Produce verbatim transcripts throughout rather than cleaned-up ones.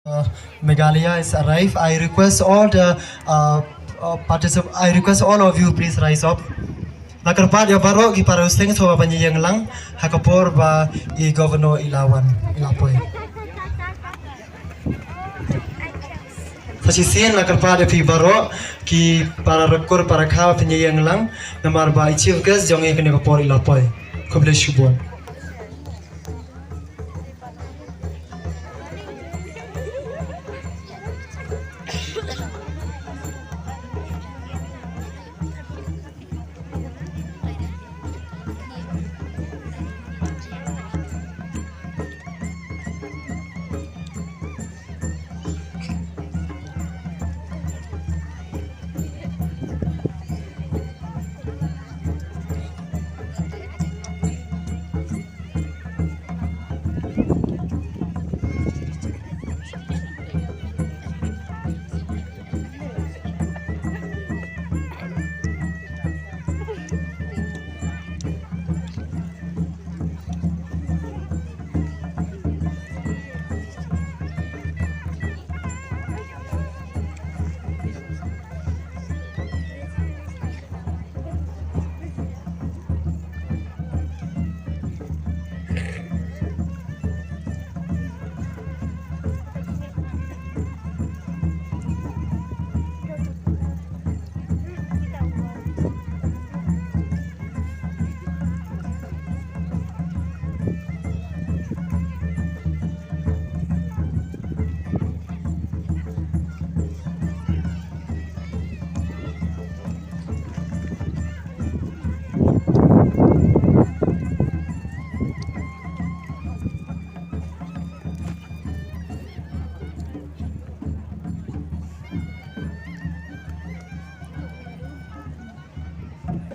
Uh, Meghalaya is arrived. I request all the uh, uh, particip- I request all of you, please rise up. La kyrpad ïa baroh ki para huseng shuwa ban ïeng lang ha ka por ba i governor i la wan, i la poi. Sa shisien la kyrpad ïa phi baroh ki para rakur para kha ba phin ïeng lang namar ba i chief guest jong ngi kane ka por i la poi. Khublei shibun.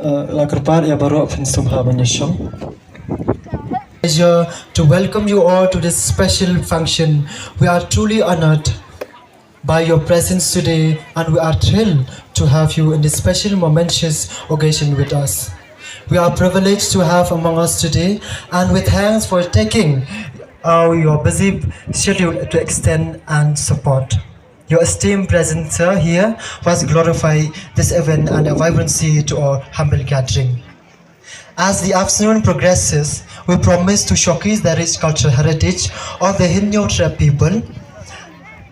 Uh, la kyrpad ïa baroh phin sumar ban ïashong. Pleasure to welcome you all to this special function. We are truly honored by your presence today, and we are thrilled to have you in this special momentous occasion with us. We are privileged to have among us today, and we thanks for taking uh, your busy schedule to extend and support. Your esteemed presence, sir, here was glorify this event and a vibrancy to our humble gathering. As the afternoon progresses, we promise to showcase the rich cultural heritage of the Hynñiewtrep people,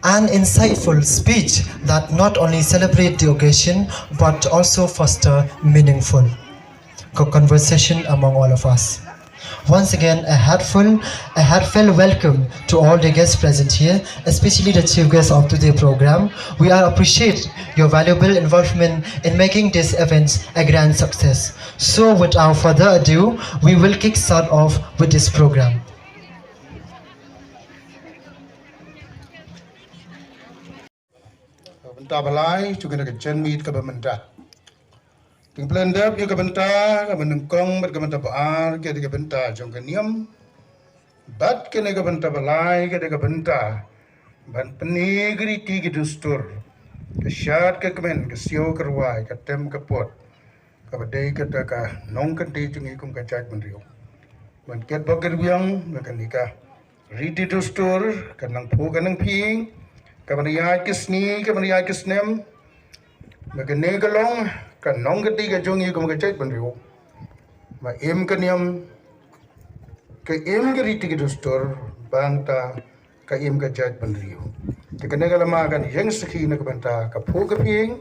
an insightful speech that not only celebrate the occasion but also foster meaningful co- conversation among all of us. Once again, a heartful, a heartfelt welcome to all the guests present here, especially the chief guest of today's program. We are appreciate your valuable involvement in making this event a grand success. So, without further ado, we will kick start off with this program. Bynta ba lai, jong kane ka jingmih kaba mynta. Tang pynlong dep ïa ka bynta kaba nyngkong bad ka bynta ba ar, ka dei ka bynta jong ka niam. Bad kane ka bynta ba lai, ka dei ka bynta ban pyni ki riti ki dustur, ka shad ka kmen, ka siew ka rwai, ka tem ka put, kaba dei kata ka nongkynti jong ngi kum ka jaitbynriew. Ban kit bok kit biang, ba kane ka riti dustur, ka nang phuh ka nang phieng, kaba nang ïaid ka sngi, kaba nang ïaid ka snem, ba kane ka long ka nongkynti ka jong ngi kum ka jaitbynriew. Ba im ka niam, ka im ka riti ka dustur, bad ka im ka jaitbynriew. Te kane ka lama kan ïeng sakhi na ka bynta ka phuh ka phieng,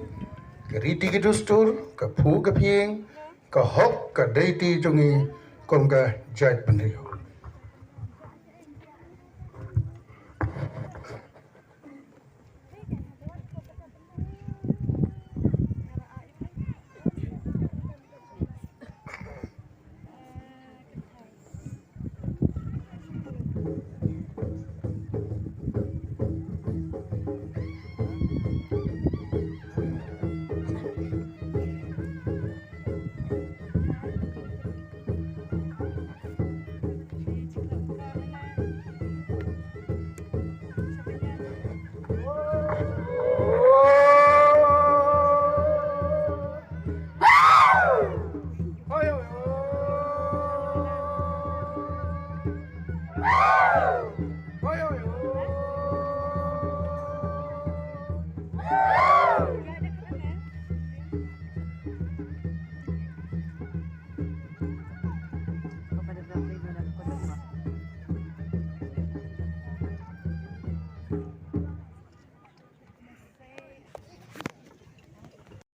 ka riti ka dustur, ka phuh ka phieng, ka hok ka duty jong ngi kum ka jaitbynriew.